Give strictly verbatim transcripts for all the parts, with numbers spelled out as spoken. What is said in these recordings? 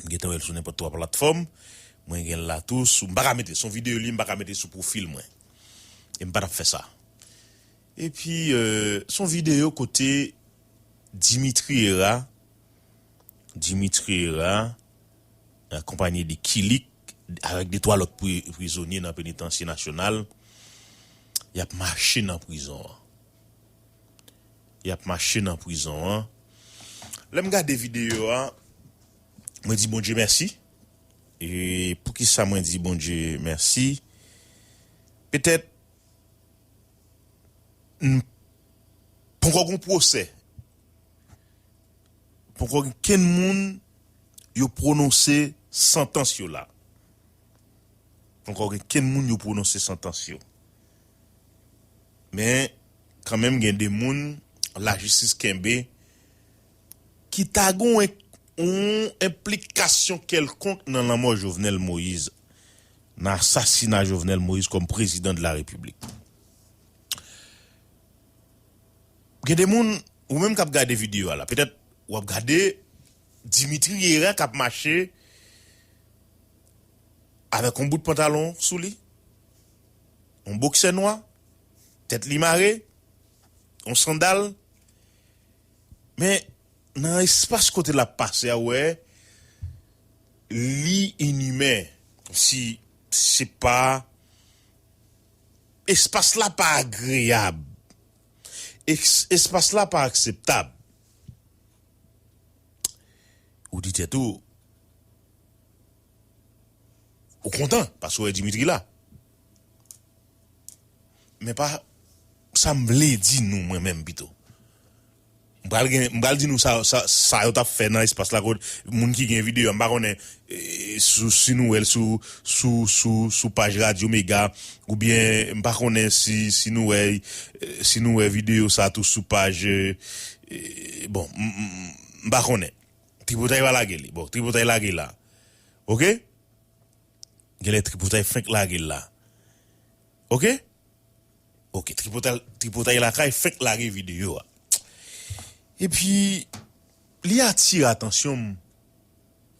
Gentan wè l sou nenpòt twa platfòm. Mwen gen l la tou. Sou, m pa ka mete, se yon videyo li, m pa ka mete sou pwofil mwen. E m pa t ap fè sa. Epi, euh, se yon videyo kote Dimitri Herard, Dimitri Herard, akonpanye de Kilik, avèk de twa lòt pri-, prizonye nan penitansye nasyonal, y ap mache nan prizon an. Y ap mache nan prizon an. Lè m gade videyo a, mwen di Bondye mèsi. E poukisa mwen di Bondye mèsi? Petèt, n-, poko gen pwosè. Poko gen kenn moun yo pwononse santans yo la. Poko gen kenn moun yo pwononse santans yo. Men, kanmenm gen de moun lajistis kenbe ki ta gen yon, yon enplikasyon kèlkonk nan lanmò Jovenel Moïse, nan asasina Jovenel Moïse kòm prezidan de la Repiblik. Gen de moun, ou menm k ap gade videyo a la, petèt w ap gade Dimitri Herard k ap mache avèk yon bout pantalon sou li, yon boksè nwa, tèt li mare, yon sandal. Men, nan espas kote l ap pase a, ou wè, li inimen. Si se pa, espas la pa agreyab. Es-, espas la pa akseptab. Ou di tèt ou, ou kontan, paske w wè Dimitri la. Men pa sa m vle di nou, mwen menm pito. M pral gen, m pral di nou sa, sa, sa yo t ap fè nan espas la, kot moun ki gen videyo a, m pa konnen, eh, sou, si nou wè l sou, sou, sou, sou paj Radyo Mega, oubyen m pa konnen si, si nou wè, eh, si nou wè videyo sa tou sou paj, eh, eh, bon, m, m, m pa konnen. Tripotay va lage li. Bon, Tripotay lage la. Oke? Genlè Tripotay fenk lage l la. Oke? Oke, Tripotay, Tripotay lakay fenk lage videyo a. Epi, li atire atansyon m.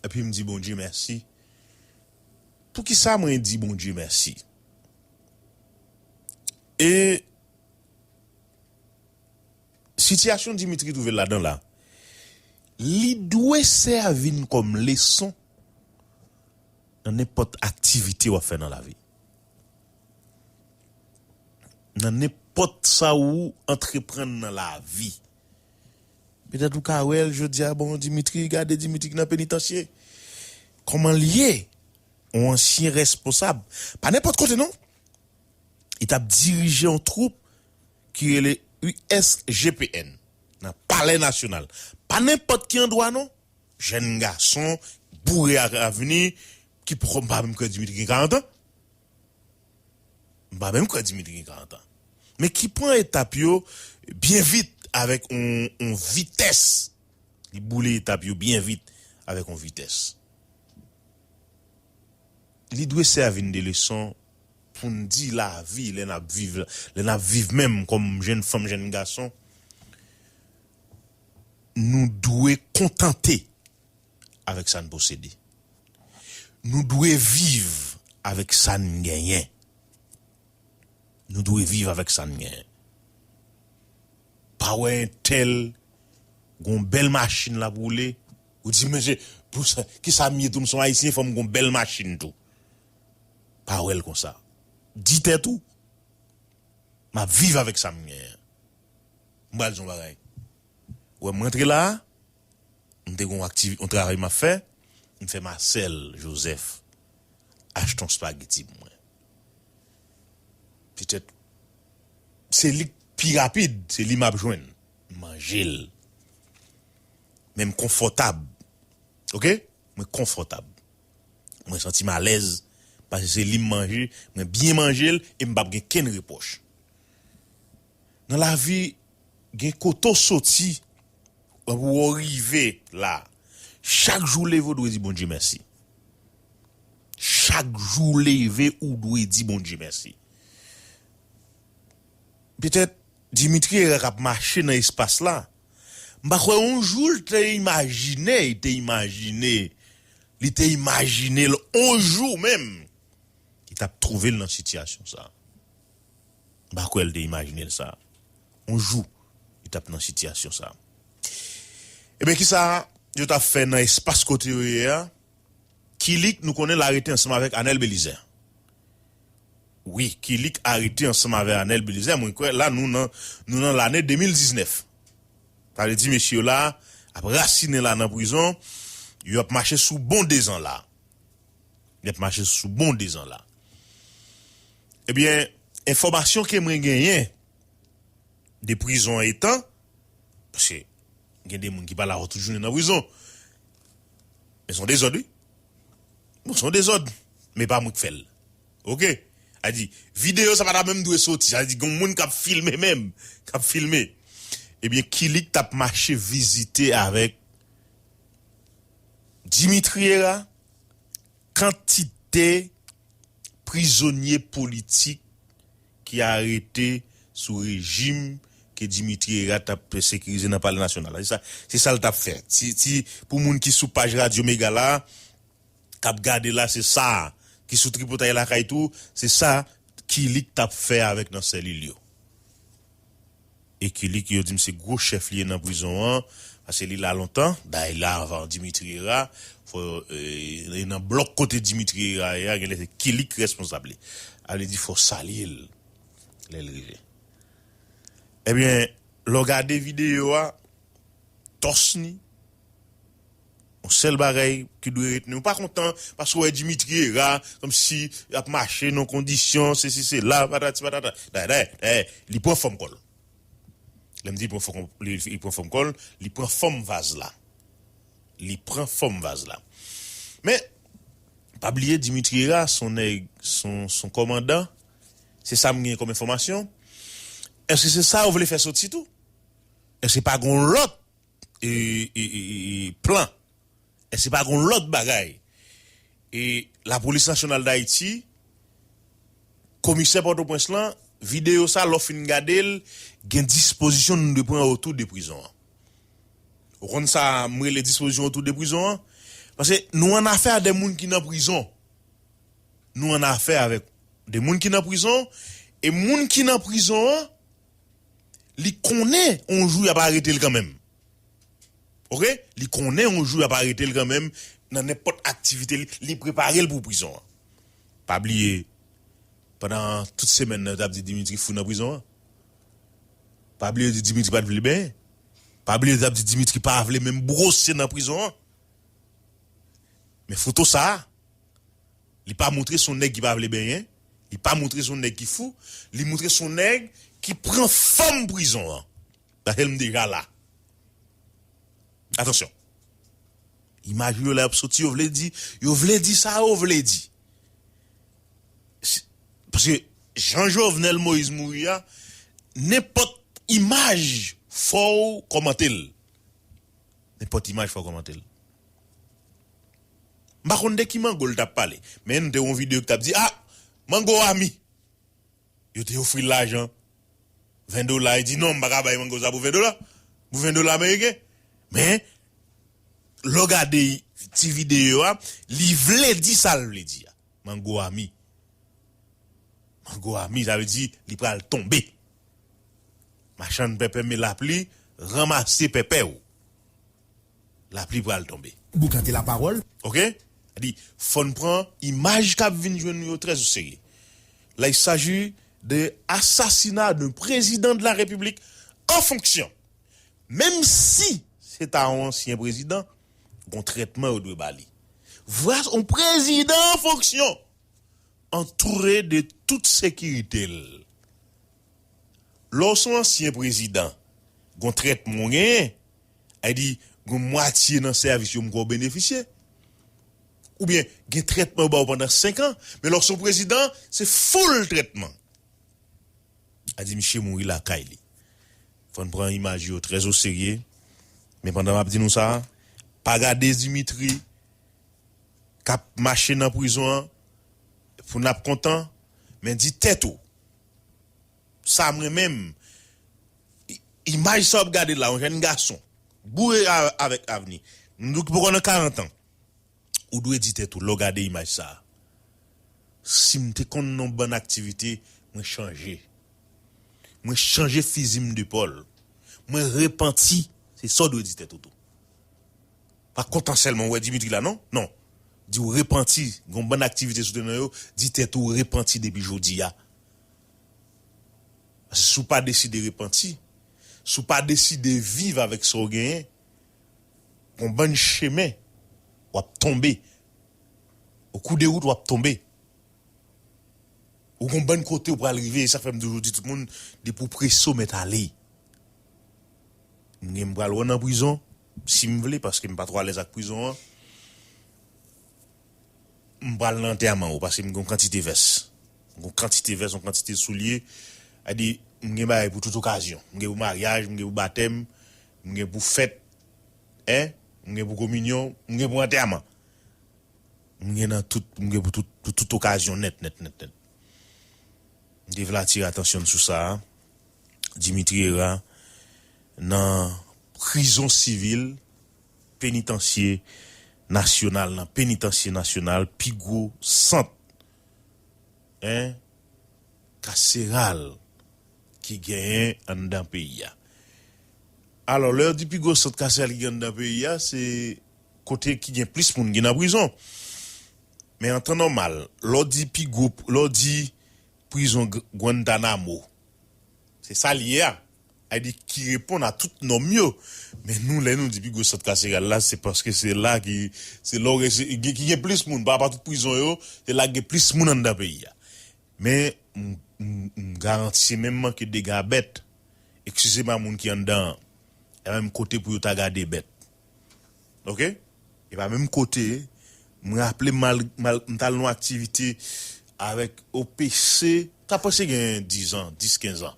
Epi m di Bondye mèsi. Poukisa mwen di Bondye mèsi? E sitiyasyon Dimitri twouve l ladan la, li dwe sèvi n kòm leson nan nenpòt aktivite w ap fè nan lavi. Nan nenpòt sa ou antreprann nan lavi. Petèt ou ka wè l jodi a, bon, Dimitri, gade Dimitri ki nan penitansye. Kòman l ye? Yon ansyen responsab. Pa nenpòt kote, non. Li t ap dirije yon twoup ki rele U S G P N nan Palè Nasyonal. Pa nenpòt ki andwa, non. Jèn gason, boure ak avni, ki poko, m pa menm kwè Dimitri gen karant an. M pa menm kwè Dimitri gen karant an. Men ki pran etap yo byen vit avèk on, on vitès. Li boule etap yo byen vit avèk on vitès. Li dwe sèvi n de leson pou n di lavi, lè n ap viv, lè n ap viv menm kòm jèn fanm, jèn gason, nou dwe kontante avèk sa n posede. Nou dwe viv avèk sa n genyen. Nou dwe viv avèk sa n genyen. Pa wè entèl gon bèl machin l ap woule, ou di, "Mesye, pou sa, kisa m ye tou, m se yon Ayisyen, fò m gon bèl machin tou." Pa wè l konsa. Di tèt ou, "M ap viv avèk sa m genyen." M pral di yon bagay. Ou wè m rantre la a, m te gon aktivi-, yon travay m ap fè, m fè Marcel Joseph achte yon spageti pou mwen. Petèt, se li k pi rapid, se li m ap jwenn. M manje l. Men m konfòtab. Oke? Mwen konfòtab. Mwen santi m alèz, paske se li m manje, mwen byen manje l, e m p ap gen kenn repwòch. Nan lavi, gen kote w soti, pou w rive la. Chak jou w leve, w dwe di Bondye mèsi. Chak jou w leve, ou dwe di Bondye mèsi. Petèt, Dimitri Herard k ap mache nan espas la, m pa kwè yon jou l te imajine, li te imajine li te imajine l on jou menm, li t ap twouve l nan sitiyasyon sa a. M pa kwè l te imajine l sa. On jou, li t ap nan sitiyasyon sa. Ebyen, kisa yo t ap fè nan espas kote yo ye a? Kilik, nou konnen l arete ansanm avèk Anèl Belizè. Wi, Kilik arete ansanm avèk Anèl Belizè. Mwen kwè la, nou nan, nou nan lane de mil diznèf. Sa vle di, mesye yo la ap rasinen la nan prizon. Yo ap mache sou bon dezan la. Yo ap mache sou bon dezan la. Ebyen, enfòmasyon ke mwen genyen de prizon an etan, paske gen de moun ki pale avè w tout jounen nan prizon. Men se yon dezòd, wi. Bon, se yon dezòd. Men pa mwen k fè l. Oke? A di, videyo sa pa ta menm dwe soti. Sa vle di, gen moun k ap filme menm. K ap filme. Ebyen, Kilik t ap mache vizite avèk Dimitri Herrard, kantite prizonye politik ki arete sou rejim ke Dimitri Herard t ap sekirize nan Palè Nasyonal la. Se sa, se sa l t ap fè. Ti, ti, pou moun ki sou paj Radyo Mega la, k ap gade la, se sa, ki sou tripotay lakay tou, se sa Kilik t ap fè avèk nan sèlil yo. E Kilik, yo di m se gwo chèf li ye nan prizon an, paske li la lontan, dayè la anvan Dimitri Herard, fò, e, e nan blòk kote Dimitri Herard ye a, genlè se Kilik responsab li. A vle di fò salye l lè l rive. Ebyen, lè w gade videyo a, tòs ni, yon sèl bagay ki dwe retni w. Ou pa kontan paske w wè Dimitri Herard, kòmsi y ap mache nan kondisyon, sesi, sela, patati, patata. Dayè, dayè, dayè, li pran fòm kò l. Lè m di li pran fòm, li, li pran fòm kò l, li pran fòm vaz la. Li pran fòm vaz la. Men, pa bliye, Dimitri Herard, se yon nèg, se yon, se yon kòmandan. Se sa m gen kòm enfòmasyon. Èske se sa yo vle fè soti tou? Èske pa gon lòt e, e, e, e, e, plan? Èske pa gon lòt bagay? E Lapolis Nasyonal d Ayiti, komisè Pòtoprens lan, videyo sa, lè w fin gade l, gen dispozisyon nou dwe pran otou de prizon an. Ou konn sa m rele dispozisyon otou de prizon an? Paske nou an afè a de moun ki nan prizon. Nou an afè avèk de moun ki nan prizon, e moun ki nan prizon an, li konnen on jou y ap arete l kanmenm. Oke? Li konnen on jou y ap arete l kanmenm nan nenpòt aktivite li, li prepare l pou prizon an. Pa bliye, pandan tout semèn nan, yo t ap di Dimitri fou nan prizon an. Pa bliye, yo di Dimitri pa t vle benyen. Pa bliye, yo t ap di Dimitri pa vle menm bwose nan prizon an. Men foto sa a, li pa montre se yon nèg ki pa vle benyen, li pa montre se yon nèg ki fou, li montre se yon nèg ki pran fòm prizon an. Paske m deja la. Atansyon. Imaj yo la y ap soti, yo vle di, yo vle di sa yo vle di. Si, paske jan Jovenel Moïse mouri a, nenpòt imaj fò w kòmante l. Nenpòt imaj fò w kòmante l. M pa konn de ki mango l t ap pale, men nou te wè yon videyo ki t ap di, ah, mango ami. Yo te ofri l lajan, ven dola, li di, non, m pa ka bay mango sa pou ven dola. Pou ven dola ameriken. Men, lè w gade ti videyo a, li vle di sa l vle di a. Mango ami. Mango ami, sa vle di li pral tonbe. Machann pèpè, men lapli, ranmase pèpè w. Lapli pral tonbe. Boukante lapawòl. Oke? Sa di, fò n pran imaj k ap vin jwenn nou yo trè o serye. La, il s'agit de assassinat d'un président de la République en fonction. Menm si se ta yon ansyen prezidan, gon trètman yo dwe ba li. Vwa yon prezidan an fonksyon, antoure de tout sekirite l. Lè w se yon ansyen prezidan, gon trètman w genyen, sa di, gon mwatye nan sèvis yo m kwè w benefisye. Oubyen, gen trètman yo ba w pandan senk an, men lè w se yon prezidan, se full trètman. A di misye mouri lakay li. Fò n pran imaj yo trè o serye. Men pandan m ap di nou sa, pa gade Dimitri k ap mache nan prizon an pou n ap kontan, men di tèt ou, sa m renmen m, i- imaj sa w ap gade la, yon jèn gason, boure a- avèk avni, m di w ki poko nan karant an, Ou dwe di tèt ou, lè w gade imaj sa a, si m te konn nan yon bann aktivite, mwen chanje. Mwen chanje fizi m de pòl. Mwen repanti. Se sa w dwe di tèt ou tou. Pa kontan sèlman w wè Dimitri la, non? Non. Di w repanti. Gon bann aktivite sou te nan yo, di tèt ou repanti depi jodi a. Paske si w pa deside repanti, si w pa deside viv avèk sa w genyen, gon bann chemen, w ap tonbe. Au cours de route, w ap tonbe. Ou gon bann kote ou pral rive, e sa k fè m toujou di tout moun, depi w prese, w mèt ale. M gen m pral wè w nan prizon, si m vle, paske m pa twò alèz ak prizon an. M pral nan antèman ou, paske m gen yon kantite vès. M gen yon kantite vès, yon kantite soulye. Sa di, m gen bagay pou tout okazyon. M gen pou maryaj, m gen pou batèm, m gen pou fèt, en, m gen pou kominyon, m gen pou antèman. M gen nan tout, m gen pou tout, pou tout okazyon nèt, nèt, nèt, nèt. M te vle atire atansyon n sou sa a. Dimitri Hérard nan prizon sivil, penitansye nasyonal, nan penitansye nasyonal, pi gwo sant, en, kaseral ki genyen anndan peyi a. Alò, lè yo di pi gwo sant kaseral ki gen anndan peyi a, se kote ki gen plis moun ki nan prizon. Men an tan nòmal, lè w di pi gwo, lè w di prizon G-, Guantanamo, se sa l ye a. Sa di ki reponn a tout nòm yo. Men nou, lè nou di pi gwo sant kaseral la, se paske se la ki, se lè w gen, se, ki gen plis moun. Pa rapò a tout prizon yo, se la ki gen plis moun anndan peyi a. Men, m, m, m garanti se menm manke dega bèt. Eskize m a moun ki anndan an. E menm kote pou yo ta gade bèt. Oke? E pa menm kote, m raple m al, m al, m t al nan yon aktivite avèk O P C, ta panse gen dis an, dis, kenz an.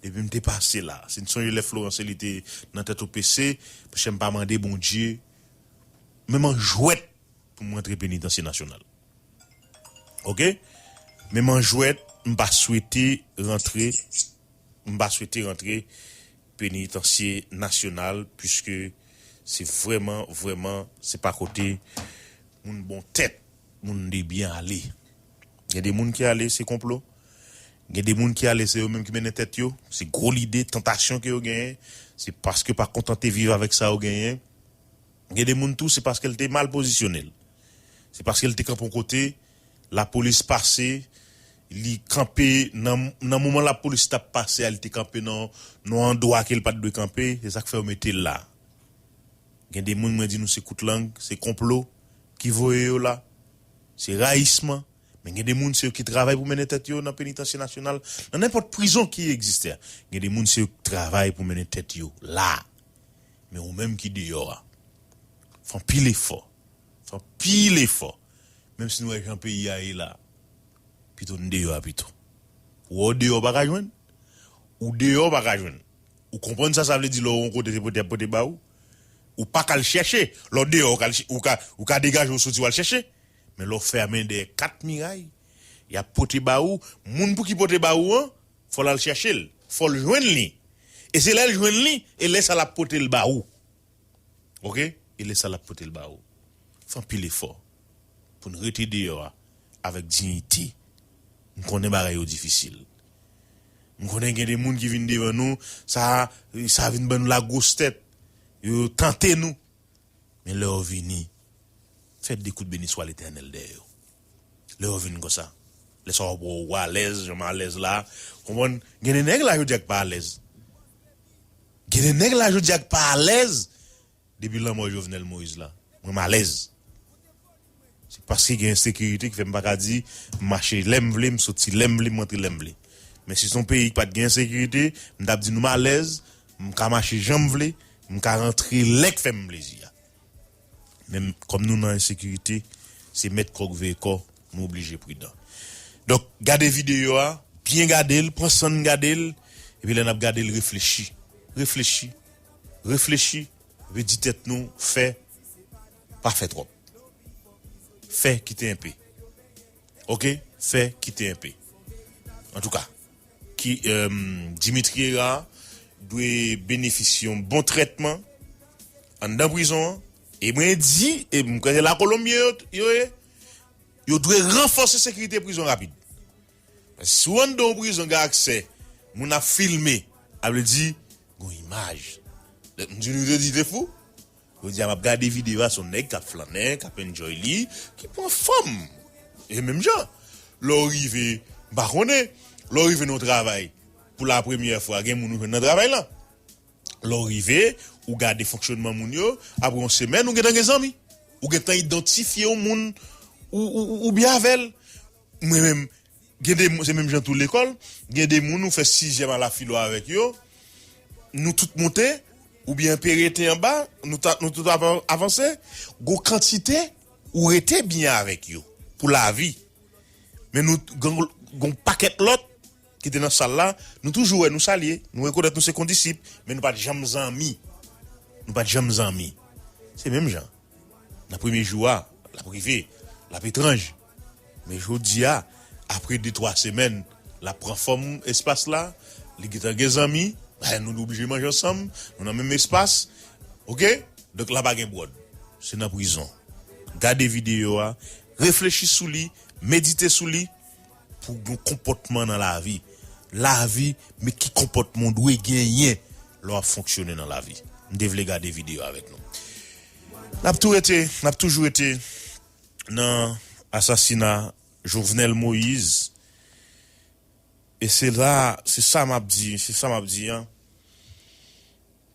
Depi m te pase la. Si n sonje lè Florence li te nan tèt O P C, monchè m pa mande Bondye, menm an jwèt pou m rantre penitansye nasyonal. Oke? Menm an jwèt, m pa swete rantre, m pa swete rantre penitansye nasyonal, piske se vrèman, vrèman, se pa kote moun bon tèt, moun de byen ale. Gen de moun ki ale, se konplo. Gen de moun ki ale, se yo menm ki mennen tèt yo. Se gwo lide, tantasyon ke yo genyen. Se paske pa kontante viv avèk sa yo genyen. Gen de moun tou, se paske l te mal pozisyone l. Se paske l te kanpe yon kote, lapolis pase, li kanpe nan, nan moman lapolis t ap pase a, li te kanpe nan, nan yon andwa ke l pa t dwe kanpe, se sa k fè yo mete l la. Gen de moun, mwen di nou, se kout lang, se konplo ki voye yo la, se rayisman. Men gen de moun, se yo ki travay pou mennen tèt yo nan penitansye nasyonal, nan nenpòt prizon ki egziste a. Gen de moun, se yo ki travay pou mennen tèt yo la. Men ou menm ki deyò a, fè anpil efò. Fè anpil efò. Menm si nou wè jan peyi a ye la, pito n deyò a pito. Ou wè w deyò w pa ka jwenn. Ou deyò w pa ka jwenn. Ou konprann sa sa vle di lè w yon kote se pote y ap pote ba ou? Ou pa ka al chèche. Lè w deyò, ou ka, al ch- ou ka, ou ka degaje w soti w al chèche. Men lè w fèmen dèyè kat miray, y ap pote ba ou. Moun pou ki pote ba ou an, fò l al chèche l. Fò l jwenn li. E se lè l jwenn li, e lè sa l ap pote l ba ou. Oke? E lè sa l ap pote l ba ou. Fè anpil efò pou n rete deyò a avèk diyite. M konnen bagay yo difisil. M konnen gen de moun ki vin devan nou, sa, sa vin ban nou lagwostèt. Yo tante nou. Men lè yo vini, fè de kout beniswa Letènèl dèyè yo. Lè yo vin konsa, lè sa w ap wè w alèz, jan m alèz la, konprann, gen de nèg la jodi a k pa alèz. Gen de nèg la jodi a k pa alèz depi lanmò Jovenel Moïse la. Mwen m alèz. Se paske gen ensekirite ki fè m pa ka di m mache lè m vle, m soti lè m vle, m rantre lè m vle. Men si se yon peyi ki pa t gen ensekirite, m t ap di nou m alèz, m ka mache jan m vle, m ka rantre lè k fè m plezi a. Men kòm nou nan ensekirite, se mèt kò k veye kò, nou oblije pridan. Donk, gade videyo a, byen gade l, pran san n gade l, epi lè n ap gade l, reflechi. Reflechi. Reflechi. Epi di tèt nou, fè, pa fè twòp. Fè, kite enpe. Oke? Fè, kite enpe. Antouka, ki, euh, Dimitri Hérard dwe benefisye yon bon trètman anndan prizon an, E mwen di, e m kwè se Lakolonbyen yo, yo ye, yo dwe ranfòse sekirite prizon rapid. Paske si w anndan yon prizon gen aksè, moun ap filme, sa vle di, gen imaj. M di nou, yo di te fou. Yo di a m ap gade videyo a, se yon nèg k ap flannen, k ap enjoy li, ki pran fanm. E menm jan, lè w rive, m pa konnen, lè w rive nan yon travay, pou la premyè fwa, gen moun ou jwenn nan travay lan. Lè w rive, ou gade fonksyònman moun yo, apre yon semèn, ou gentan gen zanmi. Ou gentan idantifye yon moun, ou, ou, ou, ou byen avè l. Mwen menm, gen de moun, se menm jan tou lekòl, gen de moun ou fè sizyèm a la filo avèk yo, nou tout monte, oubyen pe rete anba, nou ta, nou tout ava-, avanse, gon kantite ou rete byen avèk yo pou lavi. Men nou, gon, gon pakèt lòt ki te nan sal la, nou toujou wè, nou salye, nou rekonèt nou se kondisip, men nou pa t janm zanmi. Nou pa t janm zanmi. Se menm jan. Nan premye jou a, l ap rive, l ap etranj. Men jodi a, apre de, twa semèn, l ap pran fòm espas la, li gentan gen zanmi, bagay nou oblije manje ansanm, nou nan menm espas, oke? Donk la pa gen bwòd. Se nan prizon. Gade videyo a, reflechi sou li, medite sou li, pou gen konpòtman nan lavi. Lavi, men ki konpòtman w dwe genyen lè w ap fonksyone nan lavi. M te vle gade videyo avèk nou. N ap tou rete, n ap toujou rete nan asasina Jovenel Moïse. E se la, se sa m ap di, se sa m ap di an.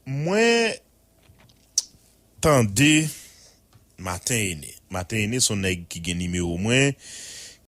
Mwen tande Maten Ene. Maten Ene se yon nèg ki gen nimewo mwen,